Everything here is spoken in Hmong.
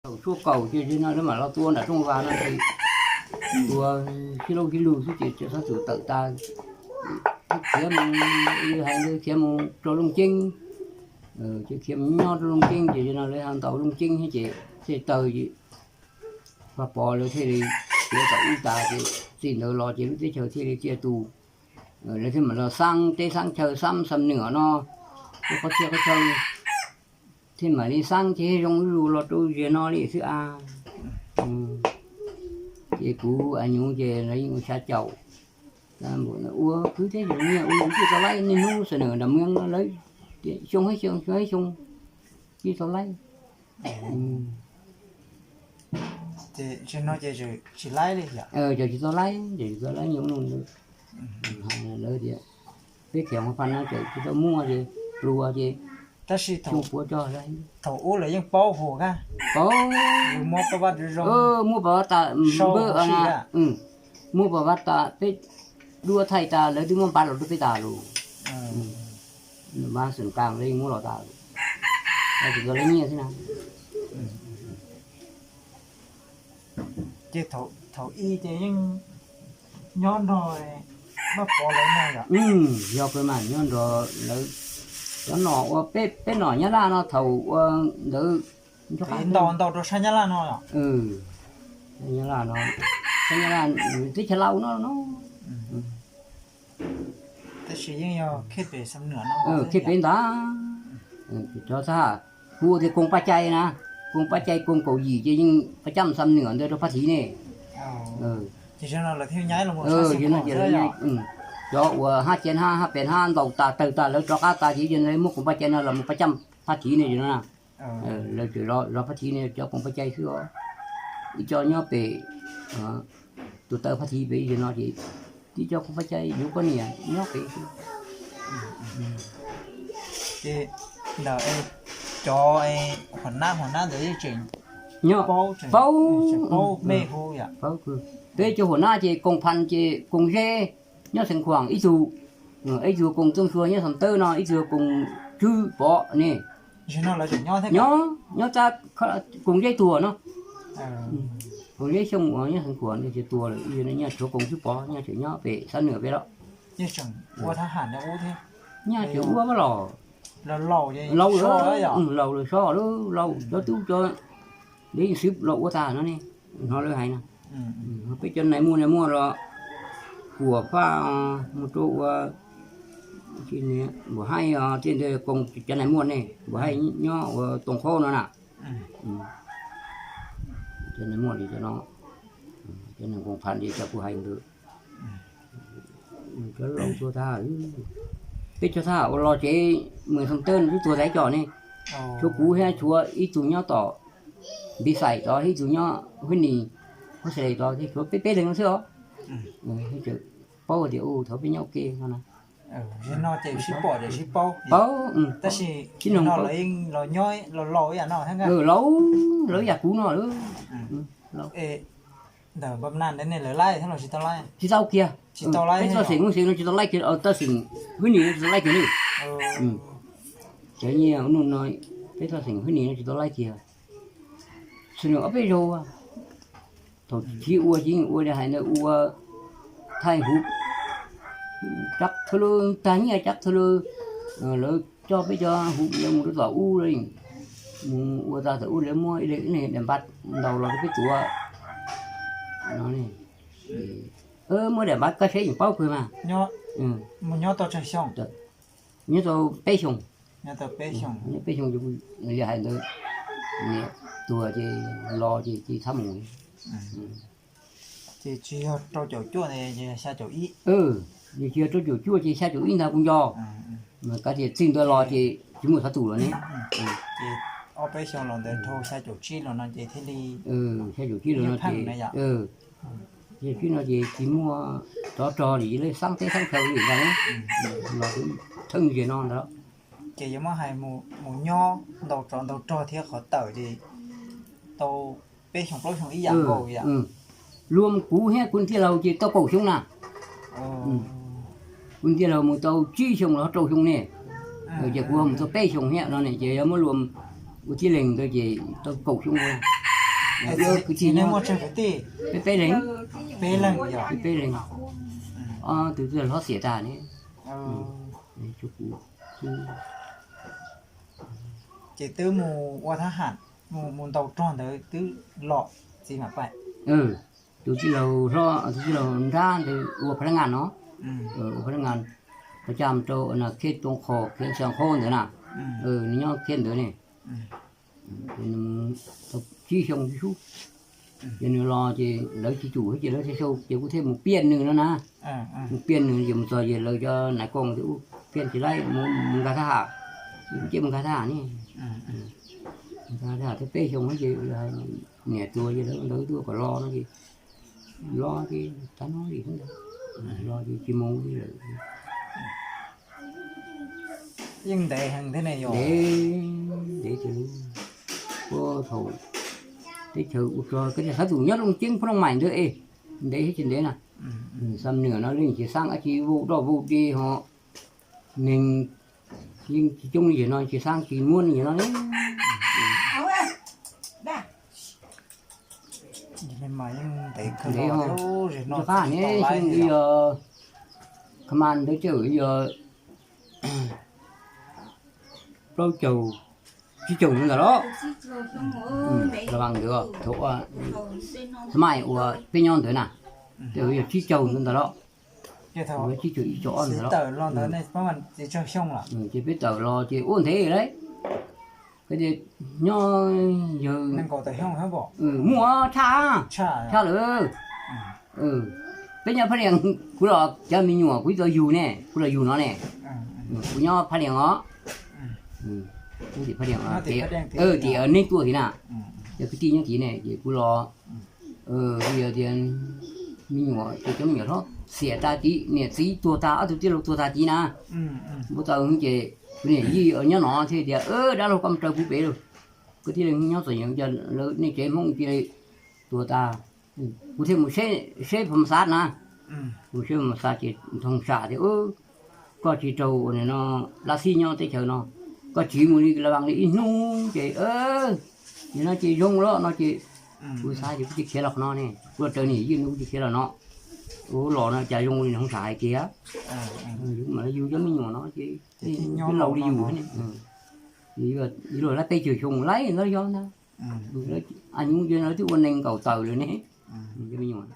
Thaum tshuaj kaum ces no lawv mam los tua nram rooj vag no ces tua sib laub sib lug xwb ces txhob txwm tawm tas, khiav mus, hais ntawd khiav mus rau Looj Ceeb, ces khiav mus nyob rau Looj Ceeb ces no lawv ho ntaus Looj Ceeb thiab ces thiaj tawg, Vaj Pov lawv thiaj li khiav tom ub tas ces txij ntawd los ces lub teb chaws thiaj li tiaj tus, lawv thiaj mam los xab teb xab chaw xab xam nwm no, lub qhov txhia qhov chaw thiaj mam li xab ces zoo zuj zus los rau ziag no li xwb a. Ces kuv a nyuv ces lawv yeej ua xya caum, ua kwv teb chaws nyiaj ua lus twb tau laib niaj hnub xam nwm nram meej no lawv xyoo xyoo xyoo xyoo twb tau laib. Ces tsis tau laib, ces tsis tau laib nyob no. Lawv tias peb khiav hauv pha no ces tsis tau muaj ces pluas ces tab sis thaum puav tso, thaum ub lawv yeej paub hu, paub, muab pas vaj tas, muab pas vaj tas peb duab thaij tas lawv twb muab npaj los rau peb tas lus, npaj xwm kas lawv yeej muab los tas lus, tsis tau laib nyiaj xwb na. Ces thaum ub ces yeej nyob nrog Vaj Pov lawv no yom? Yog kawg mas nyob nrog lawv cov nom ua peb nom Nyab Laj no thaum ua ntawd, ntau rau sab Nyab Laj no, Nyab Laj no, teb chaws Lauj no no. Tab sis yeej yog khej pem xam nwm no, khej pem ntag. Cov thab ham kuv ua tias koom paj cai na, koom paj cai koom kaum yim ces yeej paj cam xam nwm ntawd rau Phaj Thiv ne. Cov uas hab ciav hab hab pem hab ntaus tas tawg tas lawv rov qab tas ces yog muab koom paj cai no los mus paj cam Phaj Thiv ne no. Lawv tseem zov Phaj Thiv ne, cov koom paj cai xwb os. Ib co nyob pem tus taw Phaj Thiv pem no ces tib co koom paj cai yuav poj niam nyob pem xwb. Ces ntawm cov huam nab huam nab ntawd yeej tseem nyob paub, paub, peb cov huam nab ces koom pha ces koom zeb nyob Xeev Khuam ib tug, ib tug koom Tooj Sua nyob Xam Tawb no, ib tug koom Tswb Pov ne. Nyob, nyob tab koom zeb tuag no. Koom zeb Xyooj uas nyob Xeev Khuam no ces tuag lawm, nyaj tshuav koom Tswb Pov nyaj tseem nyob pem Xab Nwm peb los. Nyaj tseem ua ua los, laus lawm, laus lawm, so lawm, laus cov tub cov dev yeej xwb los ua tag no ne. Hnov lawv hais no, peb cov nais muaj nais muaj los Huam Faj mus rau ua Npus Haij, tej ntawd koom cov nais muaj ne, Npus Haij nyob ua Tooj Qhob no na. Cov nais muaj li cov no, cov neeg koom pha li cov kuv hais ntawd. Cov laus tuag tag, peb cov thab ham uas los tsev Mws Xam Tawb no twb tuag tag ib co ne. Tshuav kuv thiab tshuav ib tug nyob tom Npiv Xais tod, ib tug nyob Huib Nis, Huab Xais Lees tod, tshuav peb peb leeg no xwb os. Paub tias thaum peb nyob ua ke no na, paub, tab sis tib neeg laus, laus ib yam kuv no lawm. Ntawm Npam Nas ntawd ne lawv laib thiab los tsis tau laib? Tsis tau kiag. Peb txoj xeem Hmoob Xeev no tsis tau laib kiag, txoj xeem Huib Nis no tsis tau laib kiag li. Cov nyiaj nuj no, peb txoj xeem Huib Nis no tsis tau laib kiag. Xws li ob peb zaug, thaum chiv ua ces yeej ua li hais ntawd, ua thaij huv, tsab thawj lawv tag nyiaj tsab thawj lawv, lawv coj peb cov huv ntawd mus rau tom ub, mus ua tag tom ub lawv muab ib leeg daim npav ntaus los rau peb tuav no. Muab daim npav koj saib yeej paub kawg mas. Nyob tau peb xyoos, nyob peb xyoos li hais ntawd, niam tuag ces los ces cia li txhob mus. Ces tsis yog rau caum cuaj, xya caum ib. Tsis yog rau caum cuaj ces xya caum ib ntag kuv nco. Kav tias txij ntawd los ces tsis muaj xov tooj lawm ne. Ces ob peb xyoo los ntawd dhau xya caum tsib los no ces thiaj li, xya caum tsib los no ces, xya caum tsib no ces tsis muaj tsov rog li, lawv xab teb xab chaw li ntag, los thawj zaug no ntag. Ces yuav muab hais mus nyob ntaus tsov ntaus rog thiab qhov tawm ces tau peb xyoo plaub xyoo ib yam nkaus. Luag kuv thiab kuv tij laug ces tau kaum xyoo na. Kuv tij laug mus tau tsib xyoo los rau xyoo ne, ces kuv mus tau peb xyoo thiab no ne, ces yog muab luag ua tib leeg ntawd ces tau kaum xyoo na. Kwv tij nyob peb peb leeg, peb peb leeg, ob tug twb hlob xiam tag ne. Ces twb mus ua thab ham, mus ntaus rog ntawd twb los txiv mam paim. Tus tij laug hlob, tus tij laug nrab ntawd ua pha lab ngas no, ua pha lab ngas, pha caj rau na, khej too qhos khej xya qhob ntawd na, nws nyob khej ntawd ne. Ces nws tau tsib xyoo tsib xub, ces nws los ces lawv tsis tsum ces lawv thiaj sau ces kuv thiaj mus piaj nws no na. Mus piaj nws ces mus txog ces lawv cov nais koom tias ub, piaj tsis laib, mus nkag thab ham, ces mus nkag thab ham ne. Nkag thab ham tau peb xyoo ces niam tuag ces lawv ntawd tuaj kom los no ces los ces tag no li, los ces tsis mus li lawm. Yeej ntev heev thiab ne yog? Ntev, ntev tiag li. Puag thaum teb chaws ua rog, koj tias xav tus nyob Looj Ceeb Phob Looj Maim ntawd es ntev thiab tsis ntev na. Xam nws no leej tsis xaab dab tsi, vau doj vau dig ho neeg yeej tsis coob li yam no, tsis xaab tsis muab li yam no li. Ntev ho, rov qab ne, xyoo ntawd yog, kha mas ntawd tseem yog plaub caug, tsib caug ntawd ntag los. Los ntawd thaum ua, thaum mas ua peb nyob ntawd na, tseem yog tsib caug ntawd ntag los. Tsib caug ib caug ob ntawd los. Ces peb tawm los ces ua ntev lawm. Koj tias nyob yawg, muaj tshaj, tshaj lawm. Peb nyob Phaj Lias, kuv los cov me nyuam kuv ib txwm yug ne, kuv los yug no ne. Kuv nyob Phaj Lias os. Tim Phaj Lias, tim neb tuaj tid na, cov kwv tij nyob tid ne ces kuv los, yog tias me nyuam ces cov me nyuam hlob xiam tas tid, niam txiv tuag tas, ob tug tij laug tuag tas tid na. Npau taws ces kuv niam yij nyob no thiaj tias dab laug koj mus raws kuv pem lauj, koj thiaj li nyob txom nyem, lawv nej tsev Hmoob cia li tuag tas. Kuv thiaj mus seb Phaj Mas Xav na. Kuv seb Phaj Mas Xav ces Thooj Sam tias koj tsis raug ua no, laj xij nyob teb chaws no, koj tsiv mus li la vas li ib hnub ces nim no ces zoo lawm no ces kuv xav ces kuv cia khiav los qhov no ne, kuv los raws niam yij no kuv cia khiav los no. Ua los no cas zoo li Thooj Sam hais tias, yus mam li yug cov me nyuam no ces laus li yus ne. Yus luag lab peb caug xyoo laib ntawd yog ntag. Nyuj ces lawv twb ua nees nkaum tawm lawm ne, cov me nyuam.